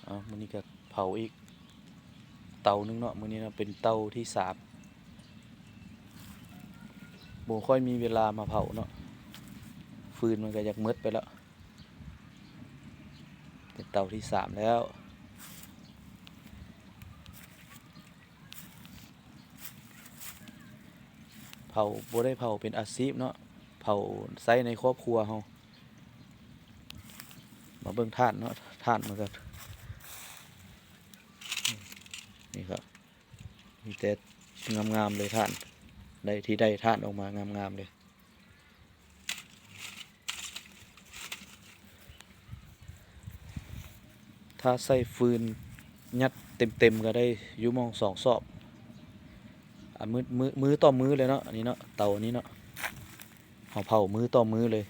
ເອົາ ມື້ນີ້ກໍເຜົາອີກເຕົາໜຶ່ງເນາະ ມື້ນີ້ເນາະ ເປັນເຕົາທີສາມ ບໍ່ຄ່ອຍມີເວລາມາເຜົາເນາະ ຟືນມັນກໍຢາກໝົດໄປແລ້ວ ເປັນເຕົາທີສາມແລ້ວ ເຜົາ ບໍ່ໄດ້ເຜົາເປັນອາຊີບເນາະ ເຜົາໃຊ້ໃນຄອບຄົວເຮົາ ມາເບິ່ງຖ່ານເນາະ ຖ່ານມັນກໍ ນີ້ກໍມີແຕ່ງາມໆເລີຍ ຖ່ານ ໄດ້ ທີ່ໄດ້ຖ່ານອອກມາງາມໆເລີຍ ຖ້າໃສ່ຟືນຍັດເຕັມໆກໍໄດ້ຢູ່ໝ່ອງສອງສອບ ອາ ມື້ ມື້ ມື້ຕໍ່ມື້ເລີຍເນາະ ອັນນີ້ເນາະ ເຕົາອັນນີ້ເນາະ ເຮົາເຜົາມື້ຕໍ່ມື້ເລີຍ